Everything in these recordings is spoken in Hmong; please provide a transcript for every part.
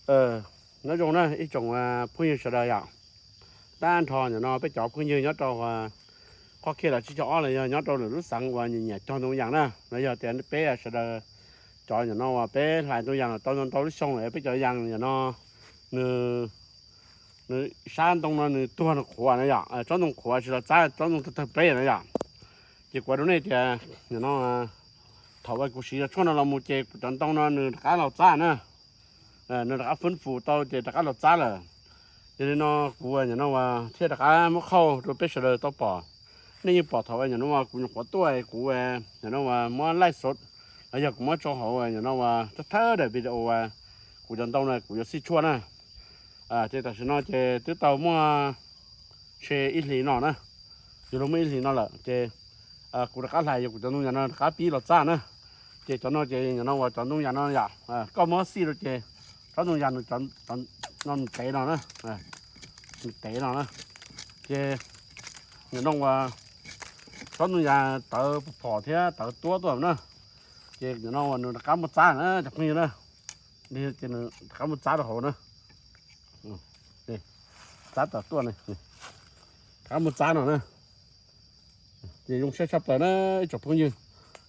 Nyob zoo na ib tsoom phooj ywg sawv daws yom. Tag nrho nim no peb cov phooj ywg nyob rau qhov kiag los tsib caug ob los yog nyob rau lwm lub xeev uas nyiam nyiam cog ntoo yas na, los yog tias peb sawv daws cov nim no uas peb hlais ntoo yas los tau ntau ntau lub xyoo lawm, peb cov yas nim no nws, nws sab ntoo no nws tuag nws qhuav na yom, tsob ntoo qhuav tsis los txab, tsob ntoo tawg tawg pleb na yom. Ces kuv hais rau nej tias nim no thaum uas kuv siv cov tshuaj no los mus ces kuv cov ntoo no nws rov qab los txab na, nws rov qab fwb fus tau ces rov qab los txab lawm. Yog li no kuv nim no uas thiaj rov qab muab qhauj rau peb sawv daws tau pom. Nej yeej pom thaum nim no uas kuv nyuam qhuav tuaj kuv nim no uas muab laij xov los yog kuv muab tso hauv nim no uas thawj thawj daim video uas kuv cov ntoo no kuv yuav xij tshuaj na. Ces tam sim no ces twb tau muaj ntshe ib hlis no na, yuav luag muaj ib hlis no lawm ces kuv rov qab hlais yog kuv cov ntoo yas no rov qab pib los txab na. Ces cov no ces nim no uas cov ntoo yas no yom, koj muab xij rau ces tsob ntoo yas no nws tev no na, nws tev no na. Ces nim no uas tsob ntoo yas tawv phom thiab tawv tuab tuaj na. Ces nim no uas nws rov qab muab txab na cov phooj ywg na, ces nws rov qab muab txab rau hauv na. Txab tawv tuaj, rov qab muab txab no na. Ces zoo siab tshaj plaws na ib tsoom phooj ywg,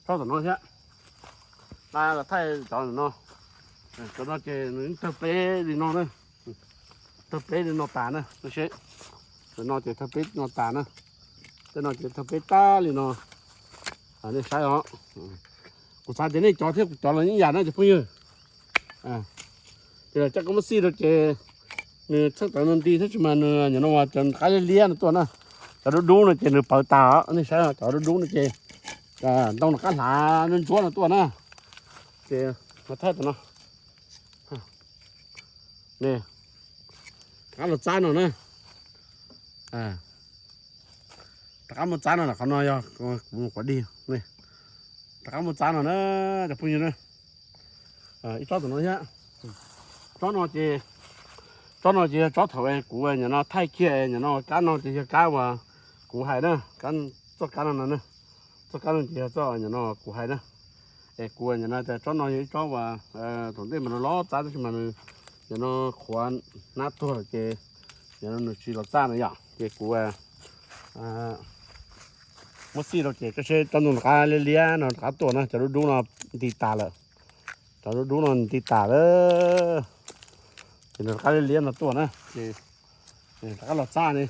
tsob tom no thiab. Thaij cov no, cov no ces nws tawg pleb li no na, tawg pleb li no tas na. Cov no ces tawg pleb no tas na, tej no ces tawg pleb tag li no. Nej saib os, kuv xav tias nej cov thiab kuv cov los yeej yam na cov phooj ywg. Ces coj koj muab xij rau ces nws txheej tawv no nti tab sis mas nws nim no uas cov qab liab liab no tuaj na, cov dub dub no ces nws pawv tas os. Nej saib cov dub dub no ces ntoo rov qab hlav ntsuab ntsuab no tuaj na. Ces thaij tom no, rov qab los txab no na. Rov qab muab txab no, qhov no yog kuv mus quav dig. Rov qab muab txab no na cov phooj ywg na. Ib tsob tom no thiab. Tsob no ces, tsob no ces yog tsob thaum kuv nim no thaij kiag nim no kab no ces yog kab uas kuv hais na, txoj kab no no, txoj kab no ces yog txoj nim no kuv hais na. Es kuv nim no tias tsob no yog ib tsob uas thaum ntej mas nws los txab tab sis mas nws nim no qhuav hnab tuag lawm ces nim no nws tsis los txab na yom. Ces kuv muab xij rau ces koj saib tsob ntoo rov qab liab liab no rov qab tuaj na, cov dub dub no nti tas lawm. Cov dub dub no nti tas lawm. Ces nws rov qab liab liab no tuaj na, ces rov qab los txab ne.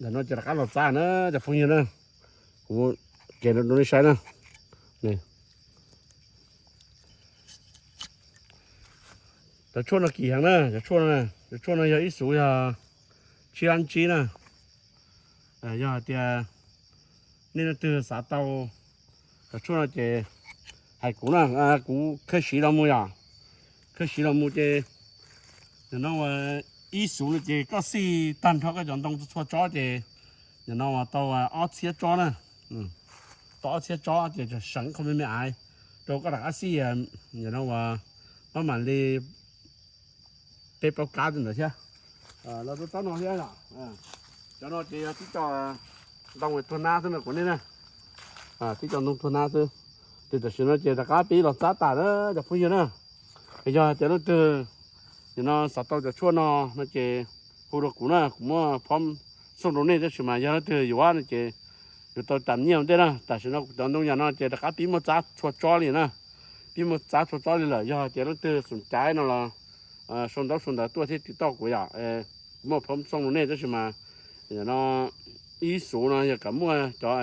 Ntawm no ces rov qab los txab na cov phooj ywg na. Kuv ces rau nej saib na. Cov tshuaj no kim heev na, cov tshuaj no, cov tshuaj no yog ib xuv yog tsib lab tsib na. Yog hais tias nej leej twg xav tau cov tshuaj no ces hais kuv na, kuv khawb siv los mus yom. Khawb siv los mus ces nim no ib xuv no ces koj xij tag nrho koj cov ntoo txhua tsob ces nim no uas tau ob txhiab tsob na. Tau ob txhiab tsob ces seem kho me me aiv rau koj rov qab xij, nim no uas maj mam li peb plaub kab ntawd thiab. Los rau tsob no thiab, cov no ces yog tib co ntoo tuag nab xwb no kuv ne na. Tib co ntoo tuag nab xwb. Ces tam sim no ces rov qab pib los txab tas na cov phooj ywg na. Yog tias leej twg nim no xav tau cov tshuaj no no ces hu rau kuv na, kuv muaj phom xoo rau nej, tab sis mas yog leej twg yuav no ces yuav tau tam nyiaj ua ntej na. Tam sim no kuv cov ntoo yam no ces rov qab pib muaj txab txhua tsob li na. Pib muaj txab txhua tsob li lawm, yog tias leej twg xoom caiv no los sau ntaub sau ntawv tuaj thiab tiv toj kuv yom. Kuv muaj phom xoo rau nej, tab sis mas no ib xuv no yog kom muaj cov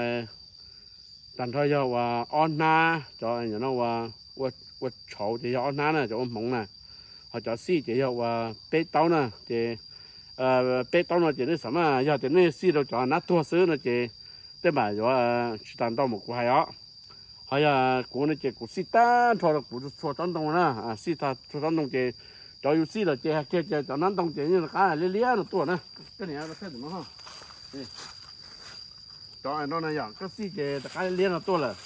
tag nrho yog uas ob hnab, cov no ua tshauv ces yog ob hnab na, cov ua hmoov na, ho cov xij ces yog uas peb taub na. Ces peb taub no ces nej xam maj yog tias nej xij rau cov nab tuag xwb no ces tej mam yuav tsis tas ntau mas kuv hais os. Ho yog kuv no ces kuv xij tag nrho rau kuv txhua tsob ntoo na, xij tag txhua tsob ntoo ces cov yus xij lawm ces hais kiag ces cov nab ntoo ces yeej rov qab liab liab no tuaj na. Cov no yog koj xij ces rov qab liab liab no tuaj lawm.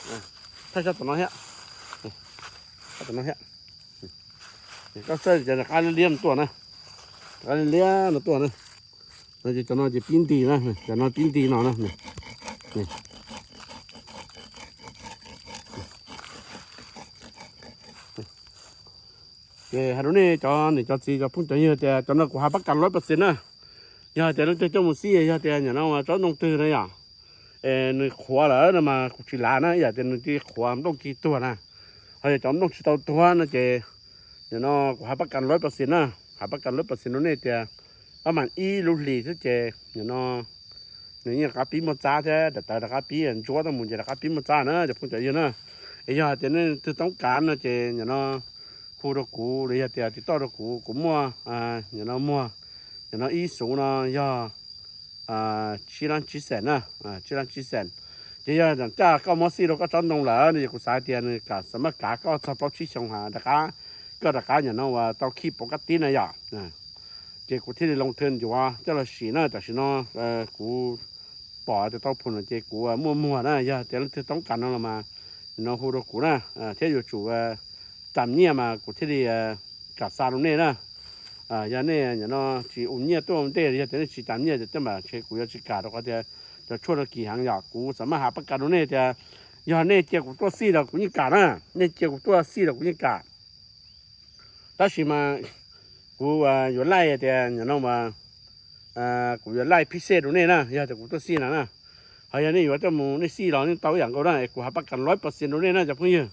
Thaij sab tom no thiab, tom no thiab. Koj xij ces rov qab liab liab no tuaj na, rov qab liab liab no tuaj na. No ces cov no ces pib nti na, cov no pib nti no na. Ces hais rau nej cov niam cov txiv cov phooj cov ywg tias cov no kuv hais pab kas lawv pawv xees na. Yog tias leej twg coj mus xij, yog tias nim no tsob ntoo twg na yom, nws qhuav lawm no mas kuv tsis lav na, ib yam tias nws cia li qhuav nplooj cia li tuag na. Ho yog cov nplooj tsis tau tuag no ces nim no kuv hais pab kas lawv pawv xees na, hais pab kas lawv pawv xees rau nej tias pab mam ib lub hlis xwb ces nim no nws yeej rov qab pib muaj txab thiab, daim tawv rov qab pib ntsuab tuaj mus ces rov qab pib muaj txab na cov phooj cov ywg na. Es yog hais tias nej leej twg toob kas no ces nim no hu rau kuv los yog tias tiv tauj rau kuv, kuv muaj nim no muag, nim no ib xuv no yog tsib lab tsib xees na, tsib lab tsib xees. Ces yog caj koj muab xij rau koj tsob ntoo lawm no ces kuv xav tias nws kam xam maj kav koj txog plaub tsib xyoos rov qab, koj rov qab nim no uas tau khij pov kab tib na yom. Ces kuv thiaj li loo thwm ncuav coj los sim na. Tam sim no kuv pom tias tau phum no ces kuv muaj muag na. Yog tias leej twg toob kas no los mas nim no hu rau kuv na, thiab yuav tsum tas nyiaj mas kuv thiaj li kam xa rau nej na. Yog nej nim no tsis ua nyiaj tuaj ua ntej, yog tias nej tsis tas nyiaj ces tej mam ntshe kuv yuav tsis kam rau qhov tias cov tshuaj no kim heev yom. Kuv xam maj hais pab kas rau nej tias yog nej cia kuv tuaj xij los kuv yeej kam na, nej cia kuv tuaj xij los kuv yeej kam. Tab sis mas kuv yuav laij tias nim no mas kuv yuav laij phij xej rau nej na, yog tias kuv tuaj xij no na. Ho yog nej yuav tuaj mus nej xij los nej tau ib yam nkaus na, es kuv hais pab kas lawv pawv xees rau nej na cov phooj ywg.